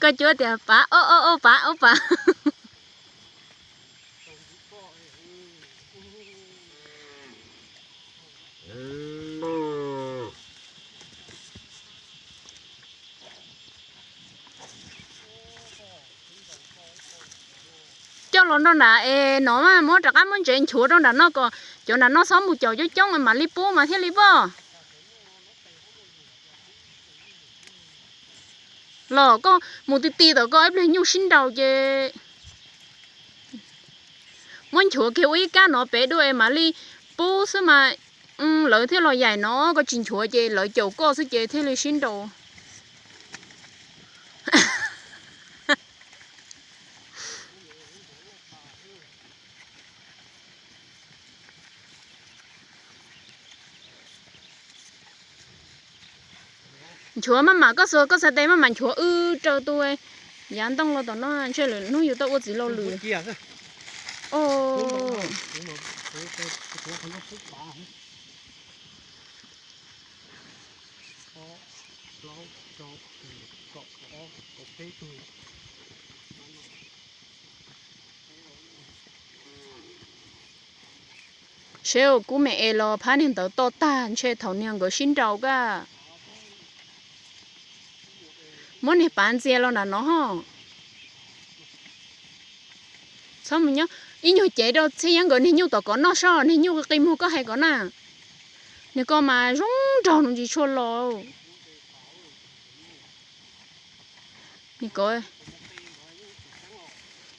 Koj cuab tias pav, o o o pav, o pav. Coj los nram no es no mas muab rov qab muab ntsev nchuav rau nram no kom cov nram no txhob mus caum coob coob mam li pub mas thiaj li pom. Los koj mus ti ti tom koj ib pliag nyuj sib nraus ces muab nchuav kiag ua ib kab no pem dua es mam li pub xwb mas lawv thiaj los yaim no, koj tsis nchuav ces lawv caum koj xwb ces thiaj li sib nraus. Nchuav maj mam koj xuas koj txhais tes maj mam nchuav wb raws tus yav ntoo los tom no ntshe lwm hnub yus tau ua txiv laus lwm. Seb ua kub me es los phab niag ntawd to tag ntshe thaum niag nkawd sib nraus kab. Muab niag pav ntxias los nram no ho. Txhob mus nyob ib nyuag cev rau Txhiaj Yeeb nkawd niag nyuj tom kov noj sob, niag nyuj qi muag koj hais kom na. Niag ko mas zoo nraug no tsis tshua los.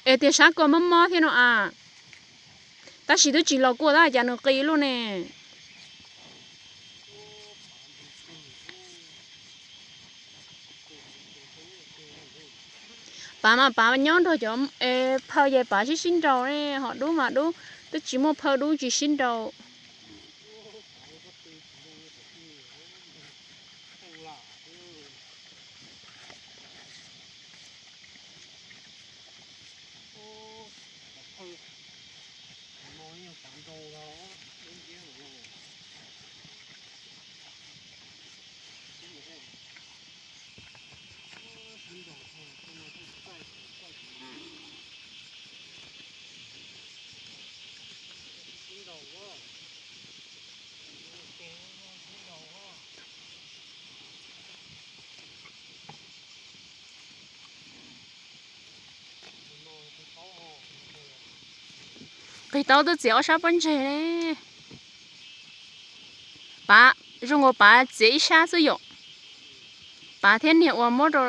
Es tias sab ko mob mob thiab no a. Tab sis twb tsis los kuaj tab cas nws qi luaj ne. Pav mas pav nyob nrog cov phaw ces pav sib sib nraus ne, ho dub mas dub, twb tsis muaj phaw dub tsis sib nraus. Qig taub twb txiav ob sab pob ntseg. Pav, zoo nkaus pav txiav ib sab xwb yom. Pav thiab niag uas muab rau